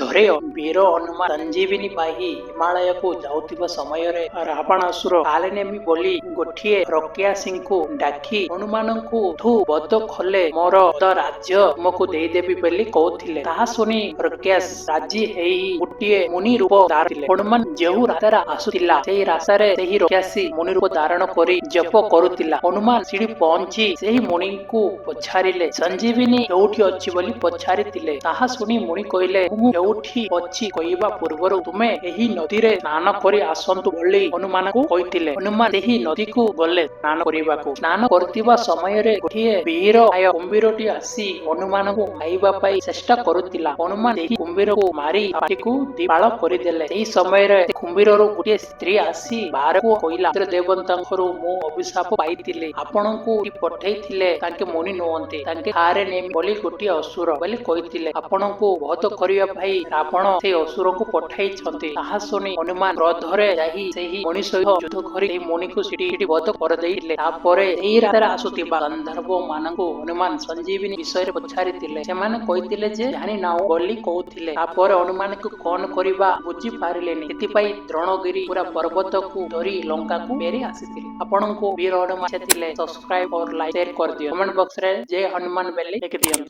ଥରେ ବୀର ହନୁମାନ ସଞ୍ଜୀବିନୀ ବାହି ହିମାଳୟକୁ ଯାଉଥିବା ସମୟରେ ରାବଣାସୁର କାଳନେମି ବୋଲି ଗୋଟିଏ ରକ୍ଷାସୀଙ୍କୁ ଡାକି ହନୁମାନଙ୍କୁ, "ତୁ ବଧ କଲେ ମୋର ରାଜ୍ୟ ତୁମକୁ ଦେଇଦେବି" ବୋଲି କହୁଥିଲେ। ତାହା ଶୁଣି ରକ୍ଷାସ ରାଜି ହେଇ ଗୋଟିଏ ମୁନି ରୂପ ଧାରିଥିଲେ। ହନୁମାନ ଯେଉଁ ରାସ୍ତାରେ ଆସୁଥିଲା, ସେହି ରାସ୍ତାରେ ସେହି ରକ୍ଷାସୀ ମୁନି ରୂପ ଧାରଣ କରି ଜପ କରୁଥିଲା। ହନୁମାନ ସେଠି ପହଞ୍ଚି ସେହି ମୁନିଙ୍କୁ ପଚାରିଲେ, ସଞ୍ଜୀବିନୀ କେଉଁଠି ଅଛି ବୋଲି ପଚାରିଥିଲେ। ତାହା ଶୁଣି ମୁନି କହିଲେ, "ମୁଁ କେଉଁଠି ଅଛି କହିବା ପୂର୍ବରୁ ତୁମେ ଏହି ନଦୀରେ ସ୍ନାନ କରି ଆସନ୍ତୁ" ବୋଲି ହନୁମାନଙ୍କୁ କହିଥିଲେ। ହନୁମାନ ସେହି ନଦୀକୁ ଗଲେ ସ୍ନାନ କରିବାକୁ। ସ୍ନାନ କରୁଥିବା ସମୟରେ ଗୋଟିଏ ବୀର କୁମ୍ଭୀରଟି ଆସି ହନୁମାନଙ୍କୁ ଖାଇବା ପାଇଁ ଚେଷ୍ଟା କରୁଥିଲା। ହନୁମାନ ସେହି କୁମ୍ଭୀରକୁ ମାରି ପାଟିକୁ ଦିଫାଳ କରିଦେଲେ। ସେହି ସମୟରେ କୁମ୍ଭୀରରୁ ଗୋଟିଏ ସ୍ତ୍ରୀ ଆସି ବାହାରକୁ କହିଲା, "ଦେବତାଙ୍କରୁ ମୁଁ ଅଭିଶାପ ପାଇଥିଲି। ଆପଣଙ୍କୁ ପଠେଇଥିଲେ ତାଙ୍କେ ମୁନି ନୁହନ୍ତି, ତାଙ୍କେ କାଳନେମି ବୋଲି ଗୋଟିଏ ଅସୁର ବୋଲି କହିଥିଲେ। ଆପଣଙ୍କୁ ବଧ କରିବା ପାଇଁ ରାବଣ ସେହି ଅସୁରକୁ ପଠାଇଛନ୍ତି।" ତାହା ଶୁଣି ହନୁମାନ କ୍ରୋଧରେ ଯାଇ ସେହି ମୁନି ସହିତ ଯୁଦ୍ଧ କରି ସେହି ମୁନିକୁ ସେଠି ବଧ କରିଦେଇଥିଲେ। ତାପରେ ସେହି ରାସ୍ତାରେ ଆସୁଥିବା ଗନ୍ଧର୍ବ ମାନଙ୍କୁ ହନୁମାନ ସଞ୍ଜୀବିନୀ ବିଷୟରେ ପଚାରିଥିଲେ। ସେମାନେ କହିଥିଲେ ଯେ ଜାଣିନାହୁଁ ବୋଲି କହୁଥିଲେ। ତାପରେ ହନୁମାନଙ୍କୁ କଣ କରିବା ବୁଝି ପାରିଲେନି। ସେଥିପାଇଁ ଦ୍ରୋଣଗିରି ପୁରା ପର୍ବତକୁ ଧରି ଲଙ୍କାକୁ ଫେରି ଆସିଥିଲେ। ଆପଣଙ୍କୁ ବୀର ହନୁମାନ ଥିଲେ ସବସ୍କ୍ରାଇବ ଓ ଲାଇକ୍, ସେୟାର କରିଦିଅ। କମେଣ୍ଟ ବକ୍ସରେ ଜୟ ହନୁମାନ ବୋଲି ଲେଖିଦିଅନ୍ତୁ।